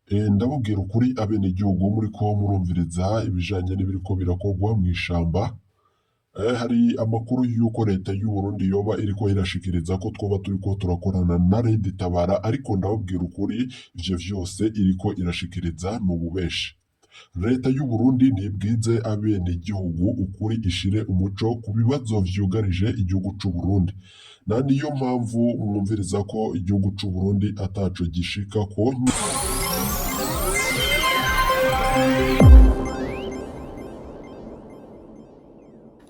Ndababwira ukuri abenegihugu muriko murumviriza ibijanye n'ibiriko birakorwa mw'ishamba. Hari amakuru y'uko leta y'Uburundi yoba iriko irashikiriza ko twoba turiko turakorana na Red Tabara, ariko ndababwira ukuri ivyo vyose iriko irashikiriza n'ububeshi. Leta y'Uburundi ntibwize abenegihugu ukuri ishire umuco ku bibazo vyugarije igihugu c'Uburundi. Na niyo mpamvu mwumviriza ko igihugu c'Uburundi ataco gishikako.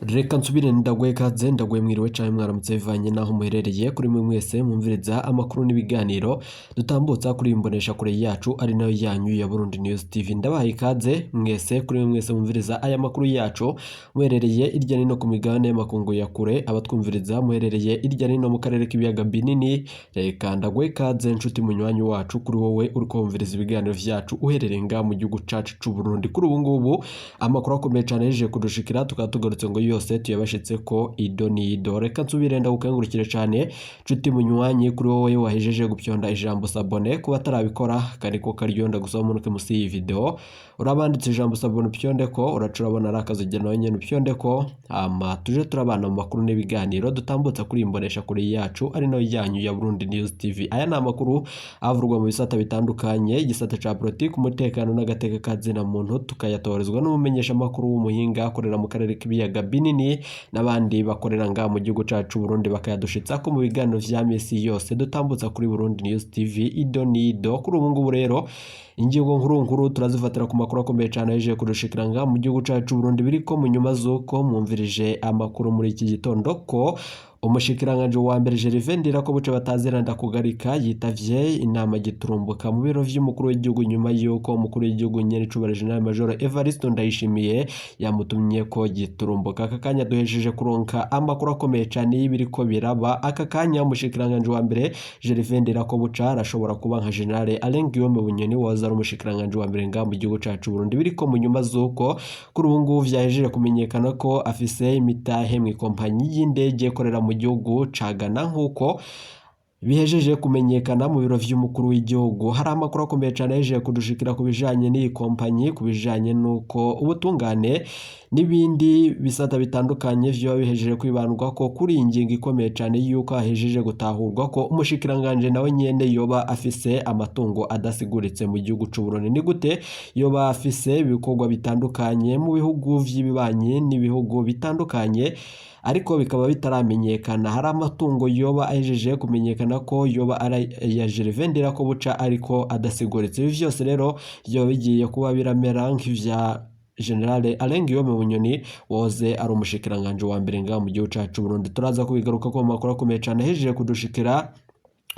Reka nsubire ndaguhe ikaze, ndaguhe mwiriwe canke mwaramutse bivanye n'aho muherereye. Kuri mwe mwese mwumviriza amakuru n'ibiganiro dutambutsa kuri iyi mboneshakure yacu ari nayo yanyu ya Burundi News TV. Ndabahaye ikaze mwese, kuri mwe mwese mwumviriza aya makuru yacu muherereye irya nino ku migabane y'amakungu ya kure, abatwumviriza muherereye irya nino mu karere k'ibiyaga binini. Reka ndaguhe ikaze nshuti munywanyi wacu, kuri wowe uriko wumviriza ibiganiro vyacu uherereye ngaha mu gihugu cacu c'Uburundi. Kuri ubu ngubu amakuru akomeye cane yaje kudushikira, tukaba tugarutse ngo yose tuyabashitseko ido n'ido. Reka nsubire ndagukengurukire cane nshuti munywanyi, kuri wowe wahejeje gupyonda ijambo s'abonner. Kuba atarabikora kariko karyo, ndagusaba umanuke musi y'iyi video urabanditse ijambo s'abonner, upyondeko, uraca urabona ari akazogera, nawe nyene upyondeko, hama tuje turabana mu makuru n'ibiganiro dutambutsa kuri iyi mboneshakure yacu ari nayo yanyu ya Burundi News TV. Aya ni amakuru avurwa mu bisata bitandukanye, igisata ca politiki, umutekano n'agateka ka zina muntu, tukayatorezwa n'umumenyeshamakuru w'umuhinga akorera mu karere k'ibiyaga binini n'abandi bakorera ngaha mu gihugu cacu Burundi, bakayadushitsako mu biganiro vya misi yose dutambutsa kuri Burundi News TV ido n'ido. Kuri ubu ngubu rero ingingo nkuru nkuru turazifatira ku makuru akomeye cane yaje kudushikira ngaha mu gihugu cacu Burundi, biriko mu nyuma z'uko mwumvirije amakuru muri iki gitondo ko umushikiranganji wa mbere Gervais Ndirakobuca batazira Ndakugarika yitavye inama giturumbuka mu biro vy'umukuru w'igihugu, nyuma y'uko umukuru w'igihugu nyenicubahiro General Major Evariste Ndayishimiye yamutumye ko giturumbuka. Aka kanya duhesheje kuronka amakuru akomeye cane y'ibiriko biraba. Aka kanya umushikiranganji wa mbere Gervais Ndirakobuca arashobora kuba nka General Alain Guillaume Bunyoni wahoze ari umushikiranganji wa mbere ngaha mu gihugu cacu Burundi, biriko mu nyuma z'uko kuri ubu ngubu vyahejeje kumenyekana ko afise imitahe mw'ikompanyi y'indege ikorera mu gihugu ca Ghana, nk'uko bihejeje kumenyekana mu biro vy'umukuru w'igihugu. Hari amakuru akomeye cane yahejeje kudushikira ku bijanye n'iyi kompanyi, ku bijanye n'uko ubutungane n'ibindi bisata bitandukanye vyoba bihejeje kwibandwa ko kuri iyi ngingo ikomeye cane y'uko hahejeje gutahurwa ko umushikiranganje nawe nyene yoba afise amatungo adasiguritse mu gihugu c'Uburundi. Ni gute yoba afise ibikorwa bitandukanye mu bihugu vy'ibibanyi n'ibihugu bitandukanye, ariko bikaba bitaramenyekana? Hari amatungo yoba ahejeje kumenyekana ko yoba ari iya Gervais Ndirakobuca ariko adasiguritse. Ibi vyose rero vyoba bigiye kuba biramera nk'ivya General Alain Guillaume Bunyoni wahoze ari umushikiranganje wa mbere ngaha mu gihugu cacu Burundi. Turaza kubigaruka ko mu makuru akomeye cane ahejeje kudushikira,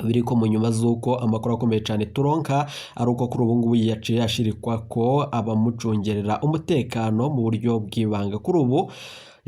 biriko mu nyuma z'uko amakuru akomeye cane turonka ari uko kuri ubu ngubu yaciye ashirikwa ko abamucungerera umutekano mu buryo bw'ibanga. Kuri ubu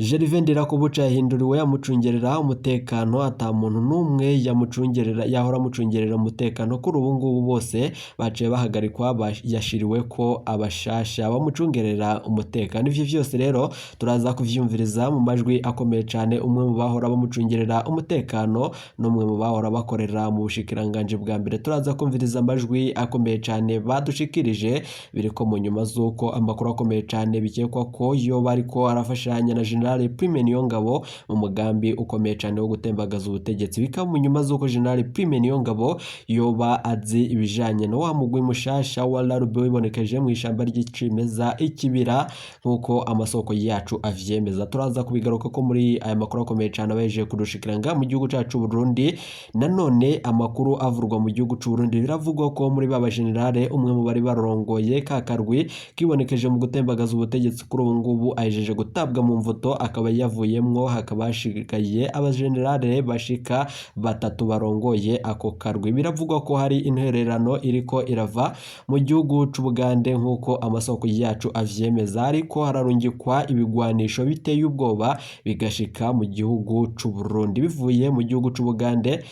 Gervais Ndirakobuca yahinduriwe amucungerera umutekano, ata muntu n'umwe yamucungerera yahora amucungerera umutekano. Kuri ubu ngubu bose baciye bahagarikwa, yashiriwe ko abashasha bamucungerera umutekano. Ivyo vyose rero turaza kuvyumviriza mu majwi akomeye cane, umwe mu bahora bamucungerera umutekano n'umwe mu bahora bakorera mu bushikiranganji bwa mbere. Turaza kumviriza amajwi akomeye cane badushikirije, biriko mu nyuma z'uko amakuru akomeye cane bikekwa ko yoba ariko arafashanya na General Prime Niyongabo mu mugambi ukomeye cane wo gutembagaza ubutegetsi. Bikaba mu nyuma z'uko General Prime Niyongabo yoba azi ibijanye na wa mugwi mushasha wa Larube wibonekeje mw'ishamba ry'icimeza ikibira, nk'uko amasoko yacu avyemeza. Turaza kubigaruka ko muri aya makuru akomeye cane abahejeje kudushikira ngaha mu gihugu cacu Burundi. Nanone amakuru avurwa mu gihugu c'Uburundi, biravugwa ko muri ba bagenerale umwe mu bari barongoye ka karwi kibonekeje mu gutembagaza ubutegetsi kuri ubu ngubu ahejeje gutabwa mu mvuto, akaba yavuyemwo, hakaba hashigaye abagenerale bashika batatu barongoye ako karwi. Biravugwa ko hari intererano iriko irava mu gihugu c'Ubugande, nk'uko amasoko yacu avyemeza, ariko hararungikwa ibigwanisho biteye ubwoba bigashika mu gihugu c'Uburundi bivuye mu gihugu c'Ubugande.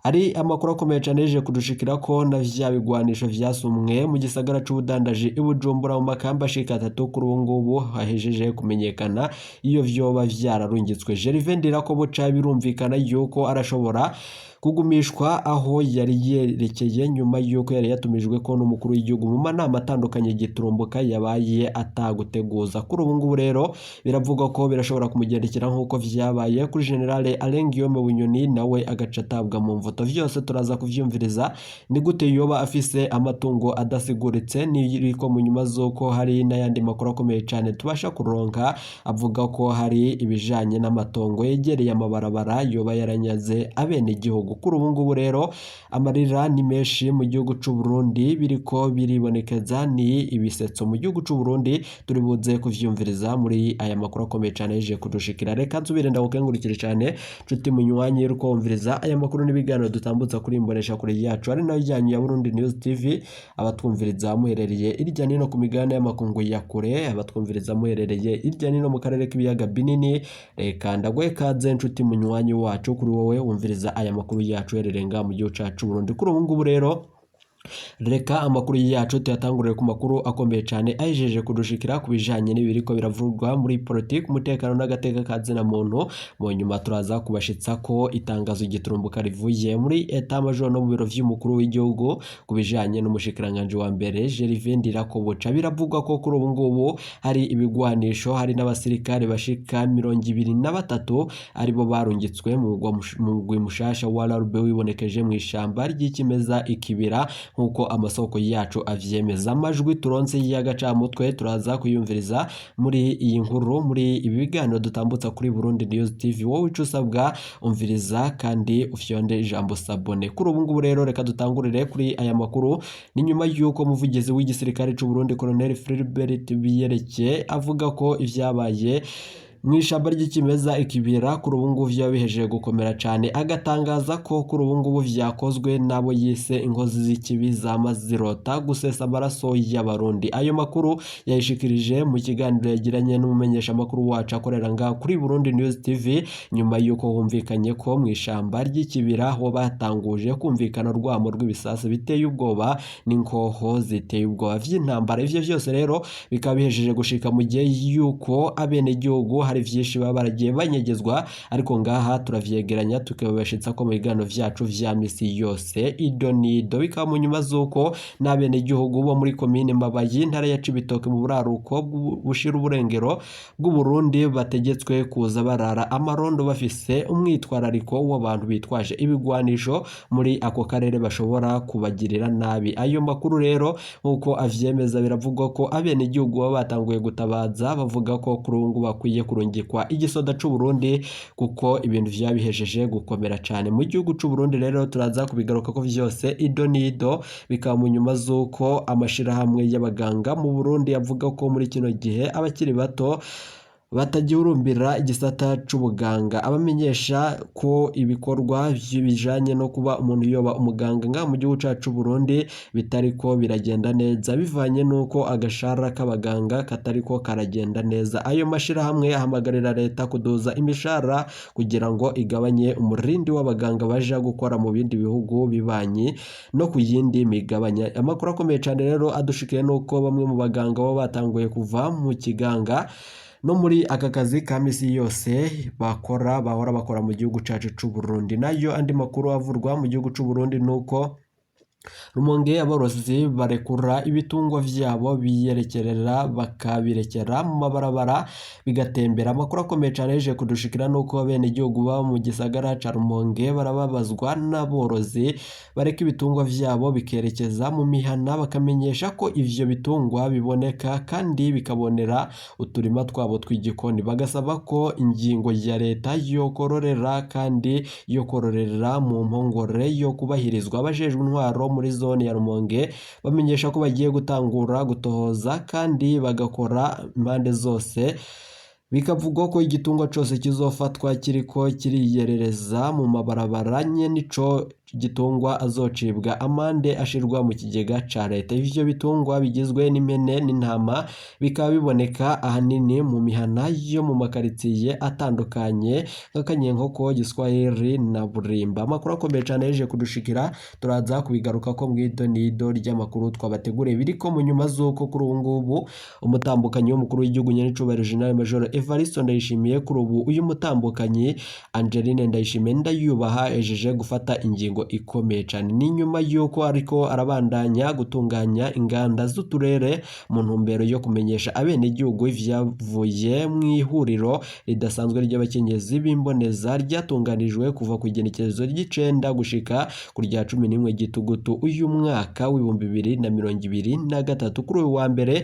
Hari amakuru akomeye cane yaje kudushikira ko na vya bigwanisho vyasumwe mu gisagara c'ubudandaji i Bujumbura mu makambi ashika atatu, kuri ubu ngubu hahejeje kumenyekana iyo vyoba vyararungitswe. Gervais Ndirakobuca birumvikana yuko arashobora kugumishwa aho yari yerekeye nyuma y'uko yari yatumijwe ko n'umukuru w'igihugu mu manama atandukanye giturumbuka yabaye ataguteguza. Kuri ubu ngubu rero biravugwa ko birashobora kumugendekera nk'uko vyabaye kuri General Alain Guillaume Bunyoni, nawe agaca atabwa mu mvuto. Vyose turaza kuvyumviriza. Ni gute yoba afise amatungo adasiguritse? Niriko mu nyuma z'uko hari n'ayandi makuru akomeye cane tubasha kuronka avuga ko hari ibijanye n'amatongo yegereye amabarabara yoba yaranyaze abenegihugu. Kuri ubu ngubu rero amarira ni menshi mu gihugu c'u Burundi, biriko biribonekeza ni ibisetso mu gihugu c'u Burundi. Turi buze kuvyumviriza muri aya makuru akomeye cane yaje kudushikira. Reka nsubire ndagukengurukire cane nshuti munywanyi uriko wumviriza aya makuru n'ibiganiro dutambutsa kuri imbonesha kure yacu ari nayo yanyu ya Burundi News TV. Abatwumviriza muherereye irya nino ku migabane y'amakungu ya kure, abatwumviriza muherereye irya nino mu karere k'ibiyaga binini, reka ndaguhe kaze nshuti munywanyi wacu, kuri wowe wumviriza aya makuru yacu uherereye ngaha mu gihugu cacu Burundi. Kuri ubu ngubu rero reka amakuru yacu tuyatangurire ku makuru akomeye cyane ahejeje kudushikira ku bijanye n'ibiriko biravurwa muri politiki, umutekano n'agateka ka zina muntu. Mu nyuma turaza kubashitsa ko itangazo giturumbuka rivuye muri état major no mu biro vy'umukuru w'igihugu ku bijanye n'umushikiranganje wa mbere Gervais Ndirakobuca. Biravugwa ko kuri ubu ngubu hari ibigwanisho, hari n'abasirikare bashika 23 aribo barungitswe mu mugwi mushasha wa RB wibonekeje mu ishamba ry'ikimeza ikibira, nk'uko amasoko yacu avyemeza. Amajwi turonse y'agacamutwe turaza kuyumviriza muri iyi nkuru, muri ibi biganiro dutambutsa kuri Burundi News TV. Wowe ico usabwa, umviriza kandi ufyonde ijambo s'abonner. Kuri ubu ngubu rero reka dutangurire kuri aya makuru. Ni nyuma y'uko umuvugizi w'igisirikare c'u Burundi Colonel Philbert Biyereke avuga ko ivyabaye mu ishamba ry'ikimeza ikibira kuri ubu ngubu vyaba bihejeje gukomera cane, agatangaza ko kuri ubu ngubu vyakozwe n'abo yise inkozi z'ikibi zama zirota gusesa amaraso y'Abarundi. Ayo makuru yayishikirije mu kiganiro yagiranye n'umumenyeshamakuru wacu akorera ngaha kuri Burundi News TV, nyuma y'uko humvikanye ko mu ishamba ry'ikibira ho batanguje kumvikana urwamo rw'ibisasu biteye ubwoba n'inkoho ziteye ubwoba vy'intambara. Ivyo vyose rero bikaba bihejeje gushika mu gihe y'uko abenegihugu hari vyinshi baba baragiye banyegezwa, ariko ngaha turavyegeranya tukabibashitsa ko mu biganiro vyacu vya misi yose ido nido. Bikaba mu nyuma z'uko n'abenegihugu bo muri komine Mabayi, intara ya Cibitoke, mu buraruko bushira uburengero bw'Uburundi bategetswe kuza barara amarondo bafise umwitwarariko w'abantu bitwaje ibigwanisho muri ako karere bashobora kubagirira nabi. Ayo makuru rero nk'uko avyemeza, biravugwa ko abenegihugu baba batanguye gutabaza bavuga ko kuri ubu ngubu bakwiye kurungikwa igisoda c'u Burundi kuko ibintu vyabihejeje gukomera cane mu gihugu c'u Burundi. Rero turaza kubigaruka ko vyose ido nido. Bikaba mu nyuma z'uko amashirahamwe y'abaganga mu Burundi avuga ko muri kino gihe abakiri bato batagihurumbira igisata c'ubuganga, abamenyesha ko ibikorwa bijanye no kuba umuntu yoba umuganga ngaha mu gihugu cacu Burundi bitariko biragenda neza bivanye n'uko agashahara k'abaganga katariko karagenda neza. Ayo mashirahamwe ahamagarira leta kuduza imishahara kugira ngo igabanye umurindi w'abaganga baja gukora mu bindi bihugu bibanyi no ku yindi migabanya. Amakuru akomeye cane rero adushikiye nuko bamwe mu baganga baba batanguye kuva mu kiganga no muri aka kazi ka misi yose bakora bahora bakora mu gihugu cacu c'u Burundi. Nayo andi makuru avurwa mu gihugu c'u Burundi nuko Rumonge aborozi barekura ibitungwa vyabo biyerekerera bakabirekera mu mabarabara bigatembera. Amakuru akomeye cane yaje kudushikira nuko abenegihugu baba mu gisagara ca Rumonge barababazwa n'aborozi bareka ibitungwa vyabo bikerekeza mu mihana, bakamenyesha ko ivyo bitungwa biboneka kandi bikabonera uturima twabo tw'igikoni, bagasaba ko ingingo ya leta yo kororera kandi yo kororera mu mpongore yo kubahirizwa. Abajejwe intwaro muri zone ya Rumonge bamenyesha ko bagiye gutangura gutohoza kandi bagakora impande zose. Bikavugwa ko igitungwa cose kizofatwa kiriko kiriyerereza mu mabarabara nyene ico gitungwa azocibwa amande ashirwa mu kigega ca leta. Ivyo bitungwa bigizwe n'impene n'intama bikaba biboneka ahanini mu mihana yo mu makaritsiye atandukanye nk'Akanyenkoko, Giswahili na Burimba. Amakuru akomeye cane yaje kudushikira, turaza kubigarukako mw'idonido ry'amakuru twabateguriye biriko mu nyuma z'uko kuri ubu ngubu umutambukanyi w'umukuru w'igihugu nyenicubahiro General Major Evariste Ndayishimiye, kuri ubu uyu mutambukanyi Angeline Ndayishimiye Ndayubaha ejeje gufata ingingo ikomeye cane. Ni nyuma y'uko ariko arabandanya gutunganya inganda z'uturere mu ntumbero yo kumenyesha abenegihugu ivyavuye mw'ihuriro ridasanzwe ry'abakenyezi b'imboneza ryatunganijwe kuva ku igenekerezo ry'icenda gushika ku rya 11 Gitugutu uyu mwaka w'2023. Kuri uyu wa mbere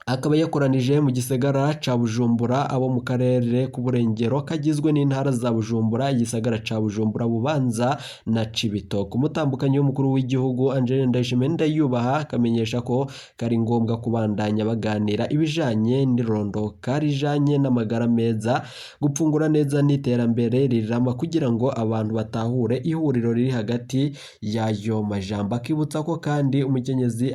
akaba yakoranije mu gisagara ca Bujumbura abo mu karere k'uburengero kagizwe n'intara za Bujumbura, igisagara ca Bujumbura, Bubanza na Cibitoke. Umutambukanyi w'umukuru w'igihugu Angeline Ndayishimiye Ndayubaha akamenyesha ko kari ngombwa kubandanya baganira ibijanye n'irondoka rijanye n'amagara meza, gupfungura neza n'iterambere rirama kugira ngo abantu batahure ihuriro riri hagati y'ayo majambo. Akibutsa ko kandi umukenyezi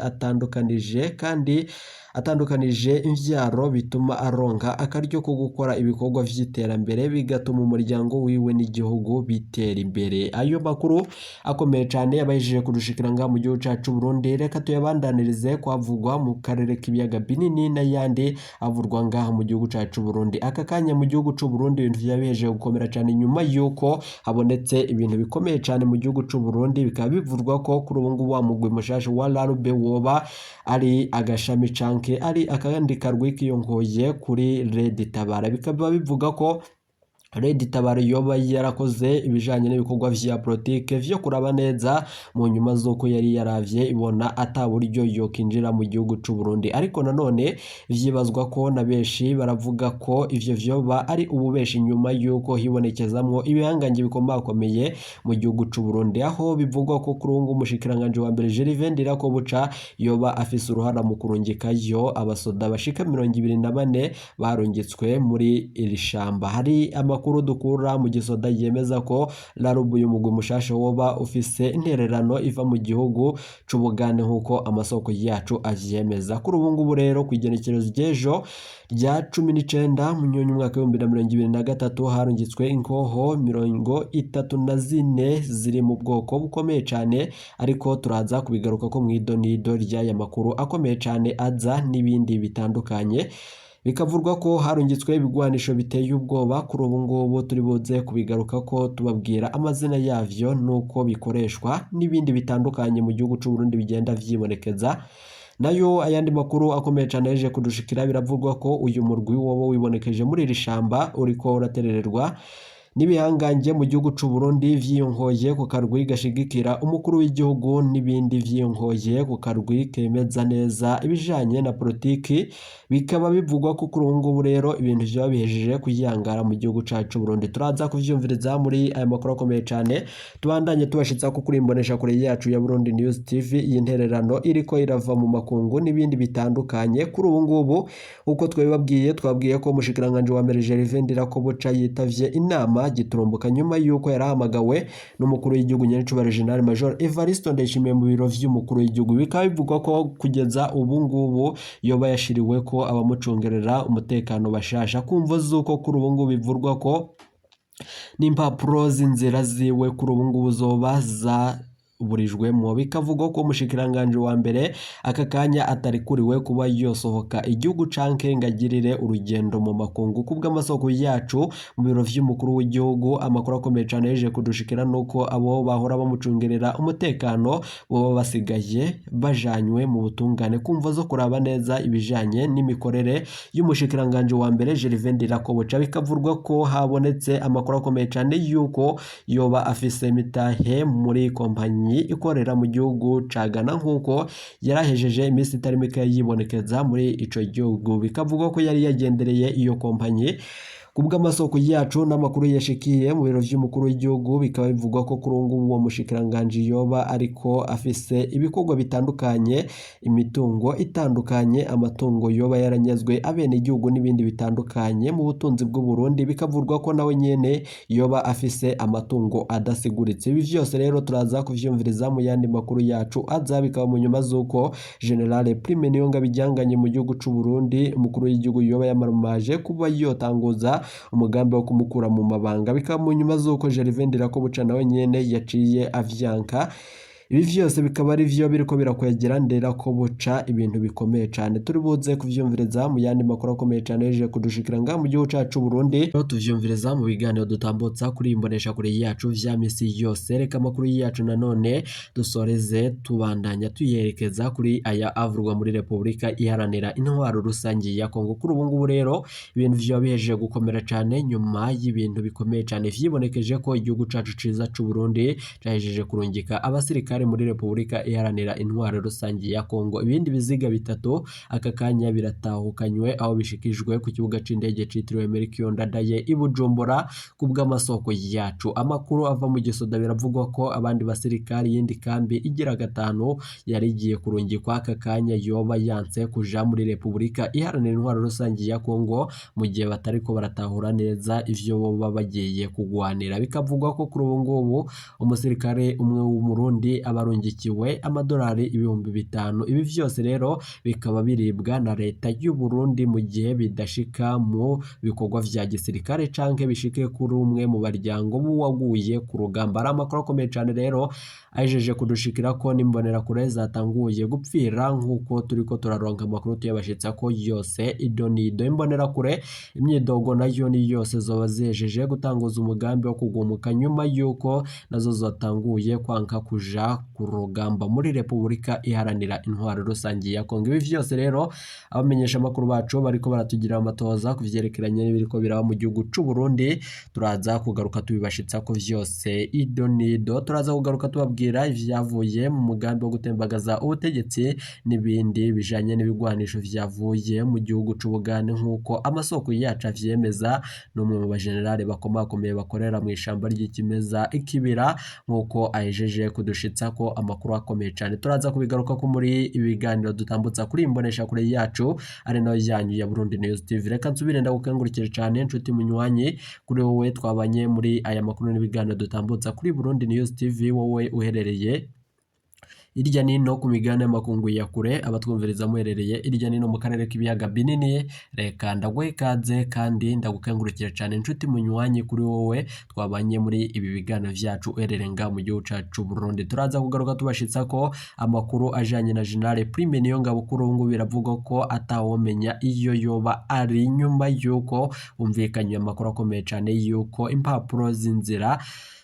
atandukanije imvyaro bituma aronka akaryo ko gukora ibikorwa vy'iterambere bigatuma umuryango wiwe n'igihugu bitera imbere. Ayo makuru akomeye cane yabahejeje kudushikira ngaha mu gihugu cacu Burundi, reka tuyabandanirize kwavugwa mu karere k'ibiyaga binini n'ayandi avurwa ngaha mu gihugu cacu Burundi. Aka kanya mu gihugu c'u Burundi ibintu vyabihejeje gukomera cane nyuma yuko habonetse ibintu bikomeye cane mu gihugu c'u Burundi, bikaba bivurwa ko kuri ubu ngubu wa mugwi mushasha wa Larube woba ari agashami canke ari akandi karwi kiyongoye kuri Red Tabara. Bikaba bivuga ko Red Tabara yoba yarakoze ibijanye n'ibikorwa vya politike vyo kuraba neza mu nyuma z'uko yari yaravye ibona ata buryo yokinjira mu gihugu c'u Burundi. Ariko nanone vyibazwa ko na benshi baravuga ko ivyo vyoba ari ububeshi nyuma y'uko hibonekezamwo ibihangange bikomakomeye mu gihugu c'u Burundi, aho bivugwa ko kuri ubu ngubu umushikiranganji wa mbere Gervais Ndirakobuca yoba afise uruhara mu kurungikayo abasoda bashika 24 barungitswe muri iri shamba. Hari amakuru dukura mu gisoda yemeza ko Larubu uyu mugwi mushasha woba ufise intererano iva mu gihugu c'Ubugande nk'uko amasoko yacu avyemeza. Kuri ubu ngubu rero kw'igenekerezo ry'ejo rya 19 Munyonyo umwaka w'2023 harungitswe inkoho 34 ziri mu bwoko bukomeye cane, ariko turaza kubigaruka ko mw'idonido ry'aya makuru akomeye cane aza n'ibindi bitandukanye. Bikavurwa ko harungitswe ibigwanisho biteye ubwoba. Kuri ubu ngubu turi buze kubigaruka ko tubabwira amazina yavyo n'uko bikoreshwa n'ibindi bitandukanye mu gihugu c'u Burundi bigenda vyibonekeza. Nayo ayandi makuru akomeye cane yaje kudushikira, biravugwa ko uyu murwi woba wibonekeje muri iri shamba uriko uraterererwa n'ibihangange mu gihugu c'u Burundi vyiyonkoye ku karwi gashigikira umukuru w'igihugu n'ibindi vyiyonkoye ku karwi kemeza neza ibijanye na politiki. Bikaba bivugwa ko kuri ubu ngubu rero ibintu vyoba bihejeje kuyangara mu gihugu cacu Burundi. Turaza kuvyumviriza muri aya makuru akomeye cane, tubandanye tubashitsa ko kuri imbonesha kure yacu ya Burundi News TV iyi ntererano iriko irava mu makungu n'ibindi bitandukanye. Kuri ubu ngubu uko twabibabwiye, twabwiye ko umushikiranganji wa mbere Gervais Ndirakobuca yitavye inama giturumbuka nyuma yuko yarahamagawe n'umukuru w'igihugu nyenicubahiro General Major Evariste Ndayishimiye mu biro vy'umukuru w'igihugu. Bikaba bivugwa ko kugeza ubu ngubu yoba yashiriwe ko abamucungerera umutekano bashasha, kumvo z'uko kuri ubu ngubu bivurwa ko n'impapuro z'inzira ziwe kuri ubu ngubu zoba za burijwemo. Bikavugwa ko umushikiranganji wa mbere aka kanya atarikuriwe kuba yosohoka igihugu canke ngo agirire urugendo mu makungu. Kubw'amasoko yacu mu biro vy'umukuru w'igihugu, amakuru akomeye cane yaje kudushikira nuko abo bahora bamucungerera umutekano boba basigaye bajanywe mu butungane kumvo zo kuraba neza ibijanye n'imikorere y'umushikiranganji wa mbere Gervais Ndirakobuca. Bikavurwa ko habonetse amakuru akomeye cane yuko yoba afise imitahe muri kompanyi ikorera mu gihugu ca Ghana nk'uko yarahejeje iminsi itari mike yibonekeza muri ico gihugu. Bikavugwa ko yari yagendereye iyo kompanyi Kubw'amasoko yacu n'amakuru yashikiye mu biro vy'umukuru w'igihugu, bikaba bivugwa ko kuri ubu ngubu uwo mushikiranganji yoba ariko afise ibikorwa bitandukanye, imitungo itandukanye, amatungo yoba yaranyazwe abenegihugu n'ibindi bitandukanye mu butunzi bw'u Burundi, bikavurwa ko nawe nyene yoba afise amatungo adasiguritse. Ibi vyose rero turaza kuvyumviriza mu yandi makuru yacu aza, bikaba mu nyuma z'uko General Prime Niyongabo ijyanganye mu gihugu c'u Burundi, umukuru w'igihugu yoba yamarumaje kuba yotanguza umugambi wo kumukura mu mabanga, bikaba mu nyuma z'uko Gervais Ndirakobuca nawe nyene yaciye avyanka. Ibi vyose bikaba ari vyo biriko birakwegera Ndirakobuca ibintu bikomeye cane, turi buze kuvyumviriza mu yandi makuru akomeye cane yeje kudushikira ngaha mu gihugu cacu Burundi. Rero tuvyumviriza mu biganiro dutambutsa kuri iyi mboneshakure yacu vya misi yose. Reka amakuru yacu nanone dusoreze tubandanya tuyerekeza kuri aya avurwa muri Repubulika Iharanira Intwaro Rusangi ya Kongo. Kuri ubu ngubu rero ibintu vyoba bihejeje gukomera cane nyuma y'ibintu bikomeye cane vyibonekeje ko igihugu cacu ciza c'u Burundi cahejeje kurungika abasirikare muri Repubulika Iharanira Intwaro Rusangi ya Kongo. Ibindi biziga bitatu aka kanya biratahukanywe aho bishikijwe ku kibuga c'indege citiriwe Melchior Ndadaye i Bujumbura. Kubw'amasoko yacu, amakuru ava mu gisoda, biravugwa ko abandi basirikare yindi kambi igira gatanu yari igiye kurungikwa aka kanya yoba yanse kuja muri Repubulika Iharanira Intwaro Rusangi ya Kongo mu gihe batariko baratahura neza ivyo boba bagiye kugwanira. Bikavugwa ko kuri ubu ngubu umusirikare umwe w'Umurundi aba arungikiwe amadolari 5000. Ibi vyose rero bikaba biribwa na leta y'u Burundi mu gihe bidashika mu bikorwa vya gisirikare canke bishike kuri umwe mu baryango b'uwaguye ku rugamba. Ari amakuru akomeye cane rero ahejeje kudushikira ko n'imbonerakure zatanguye gupfira, nk'uko turiko turaronka amakuru tuyabashitsa ko yose idonido. Imbonerakure imyidogo nayo ni yose, zoba zihejeje gutanguza umugambi wo kugumuka nyuma y'uko nazo zatanguye kwanka kuja ku rugamba muri Repubulika Iharanira Intwaro Rusangi ya Kongo. Ibi vyose rero abamenyesha amakuru bacu bariko baratugira amatoza kuvyerekeranye n'ibiriko biraba mu gihugu c'u Burundi, turaza kugaruka tubibashitsa ko vyose idonido. Turaza kugaruka tubabwira ivyavuye mu mugambi wo gutembagaza ubutegetsi n'ibindi bijanye n'ibigwanisho vyavuye mu gihugu c'Ubugande, nk'uko amasoko yacu avyemeza n'umwe mu bajenerali bakomakomeye bakorera mu ishamba ry'ikimeza ikibira, nk'uko ahejeje kudushitsa ko amakuru akomeye cane. Turaza kubigaruka ko muri ibiganiro dutambutsa kuri imbonesha kure yacu ari nayo yanyu ya Burundi News TV. Reka nsubire ndagukengurukire cane nshuti munywanyi, kuri wowe twabanye muri aya makuru n'ibiganiro dutambutsa kuri Burundi News TV, wowe uherereye irya nino ku migabane y'amakungu ya kure, abatwumviriza muherereye irya nino mu karere k'ibiyaga binini, reka ndaguhe ikaze kandi ndagukengurukire cane nshuti munywanyi, kuri wowe twabanye muri ibi biganiro vyacu uherereye ngaha mu gihugu cacu Burundi. Turaza kugaruka tubashitsa ko amakuru ajanye na General Prime Niyongabo. Kuri ubu ngubu biravugwa ko atawomenya iyo yoba ari, nyuma y'uko humvikanye amakuru akomeye cane y'uko impapuro z'inzira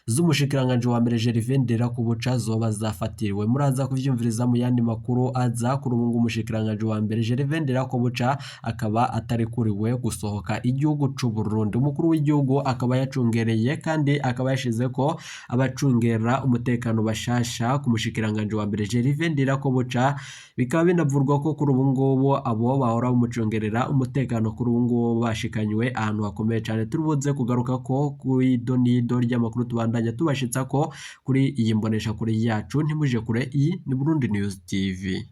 z'umushikiranganji wa mbere Gervais Ndirakobuca zoba zafatiriwe. Muraza kuvyumviriza mu yandi makuru aza. Kuri ubu ngubu umushikiranganji wa mbere Gervais Ndirakobuca akaba atarekuriwe gusohoka igihugu c'u Burundi. Umukuru w'igihugu akaba yacungereye kandi akaba yashize ko abacungera umutekano bashasha ku mushikiranganji wa mbere Gervais Ndirakobuca, bikaba binavurwa ko kuri ubu ngubu abo bahora bamucungerera umutekano kuri ubu ngubu bashikanywe ahantu hakomeye cane. Turi buze kugaruka ko kw'idonido ry'amakuru tubandanya tubashitsa ko kuri iyi mbonesha kure yacu. Ntimuje kure, iyi ni Burundi News TV.